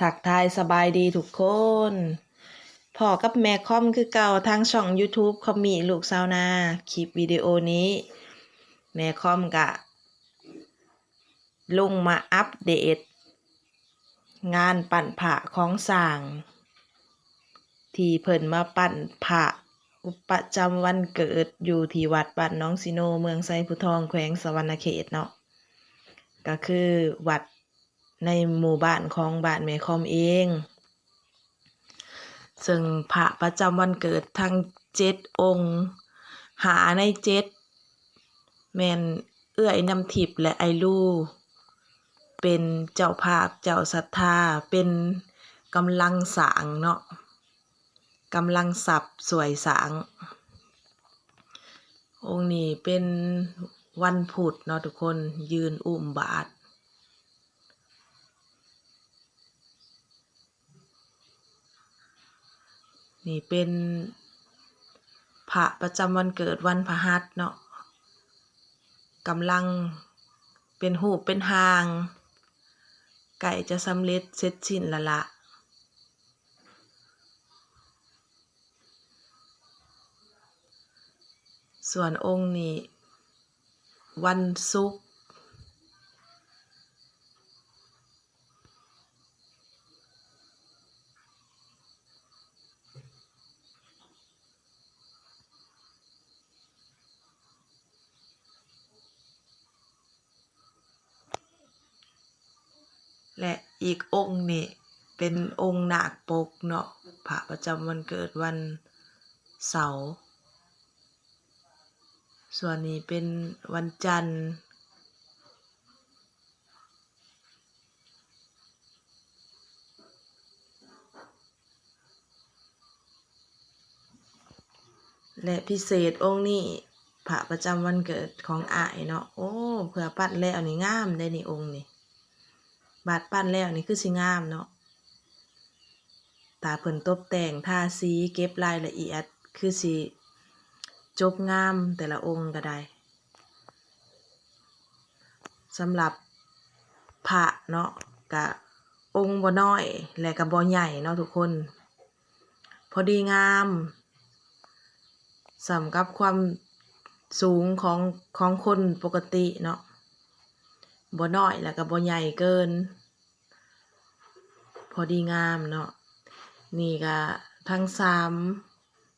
ທັກທາຍສະບາຍດີທຸກຄົນ. ພໍ້ກັບແມ່ຄອມຄືເກົ່າ ທາງຊ່ອງ YouTube ຄອມມີລູກຊາວນາ. ຄລິບວິດີໂອນີ້ ແມ່ຄອມກະລົງມາອັບເດດງານປັ້ນພະຂອງຊ່າງ ທີ່ເພິ່ນມາປັ້ນພະປະຈຳວັນເກີດຢູ່ທີ່ວັດບ້ານໜອງສີໂນ ເມືອງໄຊພູທອງ ແຂວງສະຫວັນນະເຂດເນາະ, ກໍຄືວັດໃນໝູ່ບ້ານຂອງບ້ານແມ່ຄອມເອງ. ເຊິ່ງພະປະຈຳວັນເກີດທັງເຈັດອົງ, ຫ້າໃນເຈັດ ແມ່ນເອື້ອຍນ້ຳທິບ ແລະ ອ້າຍລູ ເປັນເຈົ້າພາບເຈົ້າສັດທາ ເປັນກຳລັງສ້າງເນາະ, ກຳລັງຊັບຊ່ວຍສ້າງ. ອົງນີ້ເປັນວັນພຸດເນາະທຸກຄົນ, ຢືນອຸ້ມບາດ. ນີ້ເປັນພະປະຈຳວັນເກີດວັນພະຫັດເນາະ, ກຳລັງເປັນຮູບເປັນຮ່າງ, ໃກ້ຈະສຳເລັດເສັດສິ້ນແລ້ວລະ. ສ່ວນອົງນີ້ວັນສຸກ. ແລະ ອີກອົງນີ້ເປັນອົງນາກປົກເນາະ, ພະປະຈຳວັນເກີດວັນເສົາ. ສ່ວນນີ້ເປັນວັນຈັນ. ແລະ ພິເສດອົງນີ້ ພະປະຈຳວັນເກີດຂອງອ້າຍເນາະ. ໂອ້ ເພື່ອປັ້ນແລ້ວນີ້ງາມເດ້ນີ້ ອົງນີ້. ບາດປັ້ນແລ້ວນີ້ຄືຊິງາມເນາະ. ຖ້າເພິ່ນຕົບແຕ່ງ ທາສີ ເກັບລາຍລະອຽດ ຄືຊິຈົບງາມແຕ່ລະອົງກໍໄດ້. ສຳລັບພະເນາະ ກະອົງບໍ່ນ້ອຍ ແລະ ກະບໍ່ໃຫຍ່ເນາະທຸກຄົນ, ພໍດີງາມ ສ່ຳກັບຄວາມສູງຂອງ ຂອງຄົນປົກກະຕິເນາະ, ບໍ່ນ້ອຍ ແລະ ກະບໍ່ໃຫຍ່ເກີນ. ພໍດີງາມເນາະ. ນີ້ກະທັງສາມ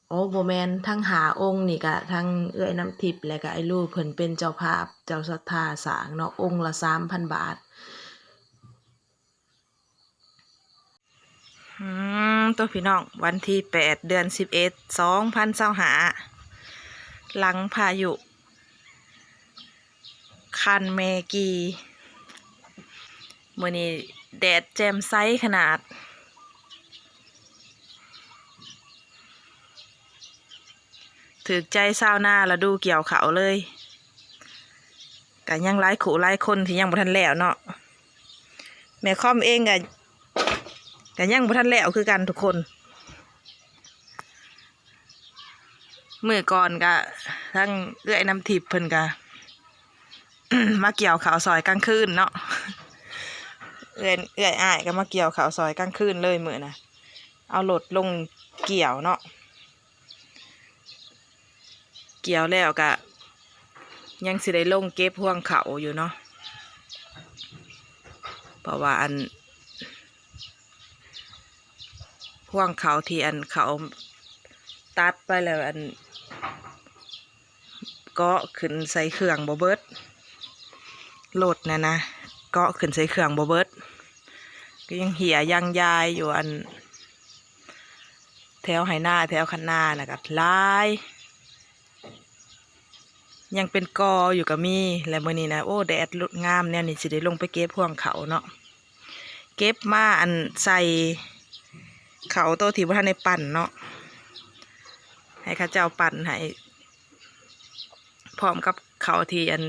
ໂອ້ ບໍ່ແມ່ນ, ທັງຫ້າອົງນີ້ກະທັງເອື້ອຍນ້ຳທິບ ແລະກະອ້າຍລູເພິ່ນເປັນເຈົ້າພາບເຈົ້າສັດທາສ້າງເນາະ, ອົງລະສາມພັນບາດ. ອືມ ໂຕ ພີ່ນ້ອງ, ວັນທີແປດ ເດືອນສິບເອັດ ສອງພັນຊາວຫ້າ ຫຼັງພາຍຸ ຄັນແມ່ກີ. ມື້ນີ້ແດດແຈ່ມໃສຂະໜາດ, ຖືກໃຈຊາວນາລະດູກ່ຽວເຂົ້າເລີຍ. ກະຍັງຫຼາຍຄູ່ຫຼາຍຄົນທີ່ຍັງບໍ່ທັນແລ້ວເນາະ, ແມ່ຄອມເອງກະ ກະຍັງບໍ່ທັນແລ້ວຄືກັນທຸກຄົນ. ມື້ກ່ອນກະທັງເອື້ອຍນ້ຳທິບເພິ່ນກະມາກ່ຽວເຂົ້າຊ່ອຍກາງຄືນເນາະ, ເອື້ອຍ ເອື້ອຍອ້າຍກະມາກ່ຽວເຂົ້າຊ່ອຍກາງຄືນເລີຍມື້ນະ, ເອົາລົດລົງກ່ຽວເນາະ. ກ່ຽວແລ້ວກະຍັງຊິໄດ້ລົງເກັບຮວງເຂົ້າຢູ່ເນາະ, ເພາະວ່າອັນ ພວງເຂົ້າທີ່ອັນເຂົາຕັດໄປແລ້ວ ອັນ ເກາະຂຶ້ນໃສ່ເຄື່ອງບໍ່ເບິດ, ລົດນັ້ນນະ ເກາະຂຶ້ນໃສ່ເຄື່ອງບໍ່ເບິດ, ກໍຍັງເຫ້ຍຍັງຢາຍຢູ່ ອັນ ແຖວໄຮ່ນາ ແຖວຄັນນານະກໍຫຼາຍ. ຍັງເປັນກໍຢູ່ກໍມີ. ແລະ ມື້ນີ້ນະ ໂອ້ ແດດລົດງາມແນວນີ້ ຊິໄດ້ລົງໄປເກັບຮວງເຂົ້າເນາະ, ເກັບມາ ອັນ ໃສ່ເຂົ້າໂຕທີ່ບໍ່ທັນໄດ້ປັ້ນເນາະ, ໃຫ້ເຂົາເຈົ້າປັ້ນໃຫ້ ພ້ອມກັບເຂົ້າທີ່ ອັນ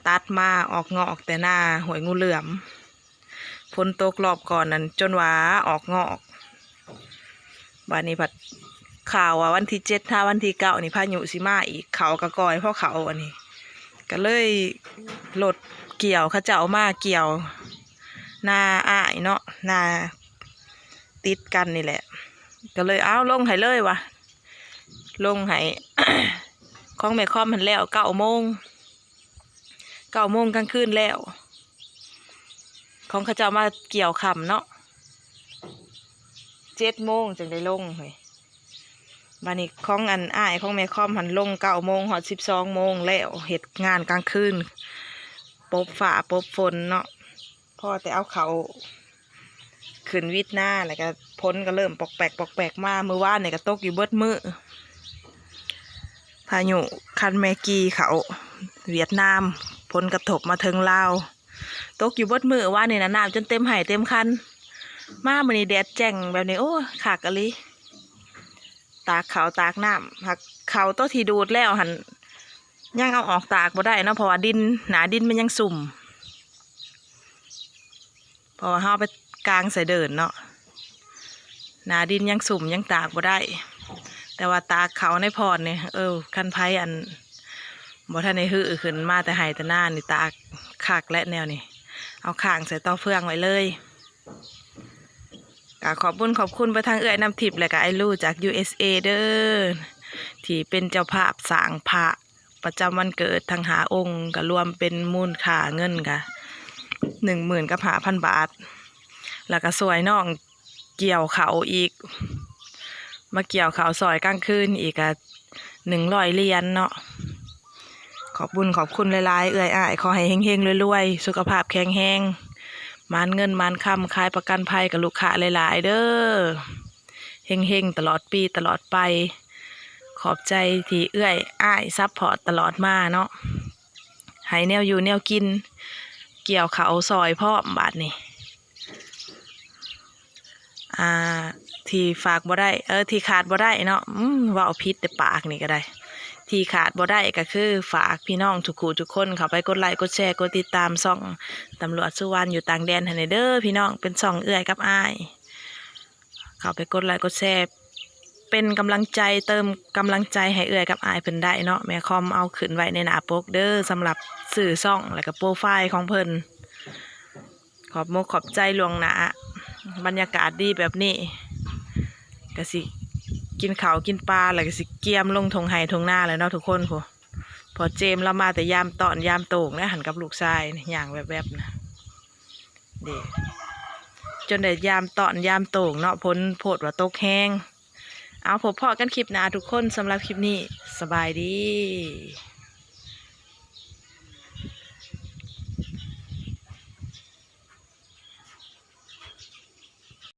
ຕັດມາອອກງອກແຕ່ນາຫ້ວຍງູເຫຼື້ອມ. ຝົນຕົກລອບກ່ອນນັ້ນຈົນວ່າອອກງອກ, ບາດນີ້ພັດຂ່າວວ່າວັນທີເຈັດຫາວັນທີເກົ້ານີ້ພາຍຸຊິມາອີກ, ເຂົ້າກໍກ່ອຍພໍເຂົ້າ. ອັນນີ້ກໍເລີຍລົດກ່ຽວ ເຂົາເຈົ້າເອົາມາກ່ຽວ ນາອ້າຍເນາະ ນາຕິດກັນນີ້ແຫຼະ ກໍເລີຍເອົາລົງໃຫ້ເລີຍວ່າ ລົງໃຫ້ ຂອງແມ່ຄອມຫັ້ນແລ້ວເກົ້າໂມງ ເກົ້າໂມງກາງຄືນແລ້ວ ຂອງເຂົາເຈົ້າມາກ່ຽວຄ່ຳເນາະ ເຈັດໂມງຈຶ່ງໄດ້ລົງເຮີ້ຍ. ບາດນີ້ຂອງອັນອ້າຍຂອງແມ່ຄອມຫັ້ນລົງເກົ້າໂມງຮອດສິບສອງໂມງແລ້ວ ເຮັດງານກາງຄືນ ປົບຟ້າປົບຝົນເນາະ ພໍແຕ່ເອົາເຂົ້າຂຶ້ນຫວີດນາ ແລ້ວກໍຝົນກໍເລີ່ມປອກແປກປອກແປກມາ ມື້ວານນີ້ກໍຕົກຢູ່ເບິດມື້ ພາຍຸຄັນແມກີເຂົ້າຫວຽດນາມ ຜົນກະທົບມາເຖິງລາວ ຕົກຢູ່ເບິດມື້ ວານນີ້ນະ ນ້ຳຈົນເຕັມໄຮ່ເຕັມຄັນ ມາມື້ນີ້ແດດແຈ້ງແບບນີ້ ໂອ້ຍ ຄັກອີ່ຫຼີ ຕາກເຂົ້າຕາກນ້ຳ ຫາກເຂົ້າໂຕທີ່ດູດແລ້ວຫັ້ນ ຍັງເອົາອອກຕາກບໍ່ໄດ້ເນາະ ເພາະວ່າດິນ ໜ້າດິນມັນຍັງຊຸ່ມ ເພາະວ່າເຮົາເອົາໄປກາງໃສ່ເດີ່ນເນາະ ໜ້າດິນຍັງຊຸ່ມ ຍັງຕາກບໍ່ໄດ້ ແຕ່ວ່າຕາກເຂົ້າໃນພອນນີ້ ເອີ ຄັນໃຜອັນ ບໍ່ທັນໄດ້ຮື້ຂຶ້ນມາແຕ່ໄຮ່ແຕ່ນານີ້ ຕາກຄັກແຫຼະແນວນີ້ ເອົາຄ້າງໃສ່ເຕົາເຟືອງໄວ້ເລີຍ. ກໍຂອບບຸນຂອບຄຸນໄປທາງເອື້ອຍນ້ຳທິບ ແລະກໍອ້າຍລູຈາກ ຢູເອສເອ ເດີ ທີ່ເປັນເຈົ້າພາບສ້າງພະປະຈຳວັນເກີດທັງຫ້າອົງ ກໍລວມເປັນມູນຄ່າເງິນກໍໜຶ່ງໝື່ນກັບຫ້າພັນບາດ ແລ້ວກໍຊ່ວຍນ້ອງກ່ຽວເຂົ້າອີກ ມາກ່ຽວເຂົ້າຊ່ອຍກາງຄືນອີກກໍໜຶ່ງຮ້ອຍຫຼຽນເນາະ. ຂອບບຸນຂອບຄຸນຫຼາຍໆ ເອື້ອຍອ້າຍ ຂໍໃຫ້ເຮັງໆ ລວຍໆ ສຸຂະພາບແຂງແຮງ ໝານເງິນໝານຄຳ ຂາຍປະກັນໄພກັບລູກຄ້າຫຼາຍໆ ເດີ ເຮັງໆ ຕະຫຼອດປີຕະຫຼອດໄປ. ຂອບໃຈທີ່ເອື້ອຍອ້າຍຊັບພອດຕະຫຼອດມາເນາະ ໃຫ້ແນວຢູ່ແນວກິນ ກ່ຽວເຂົ້າຊ່ອຍພ້ອມບາດນີ້. ອ່າ ທີ່ຝາກບໍ່ໄດ້ ເອີ ທີ່ຂາດບໍ່ໄດ້ເນາະ ອືມ ເວົ້າຜິດແຕ່ປາກນີ້ກໍໄດ້ ທີ່ຂາດບໍ່ໄດ້ກໍຄືຝາກພີ່ນ້ອງທຸກຜູ້ທຸກຄົນເຂົ້າໄປກົດໄລກົດແຊ ກົດຕິດຕາມຊ່ອງຕຳຫຼວດສຸວັນຢູ່ຕ່າງແດນຫັ້ນແດ່ເດີພີ່ນ້ອງ ເປັນຊ່ອງເອື້ອຍກັບອ້າຍ ເຂົ້າໄປກົດໄລກົດແຊ ເປັນກຳລັງໃຈ ເຕີມກຳລັງໃຈໃຫ້ເອື້ອຍກັບອ້າຍເພິ່ນໄດ້ເນາະ. ແມ່ຄອມເອົາຂຶ້ນໄວ້ໃນໜ້າປົກເດີ ສຳລັບຊື່ຊ່ອງ ແລ້ວກໍໂປຣໄຟລ໌ຂອງເພິ່ນ. ຂອບມົກຂອບໃຈລ່ວງໜ້າ ບັນຍາກາດດີແບບນີ້ ກະຊິກິນເຂົ້າກິນປາ ແລ້ວກະຊິກຽມລົງທົ່ງໄຮ່ທົ່ງນາແລ້ວເນາະທຸກຄົນ. ຜູ້ ພໍ່ເຈມລາວມາແຕ່ຍາມຕອນຍາມໂຕ່ງແລ້ວຫັ້ນ ກັບລູກຊາຍນີ້ ຍ່າງແວບໆນະ ເດ້ ຈົນໄດ້ຍາມຕອນຍາມໂຕ່ງເນາະ ຝົນໂພດວ່າຕົກແຮງ. ເອົາ ພົບພໍ້ກັນຄລິບໜ້າທຸກຄົນ ສຳລັບຄລິບນີ້ ສະບາຍດີ.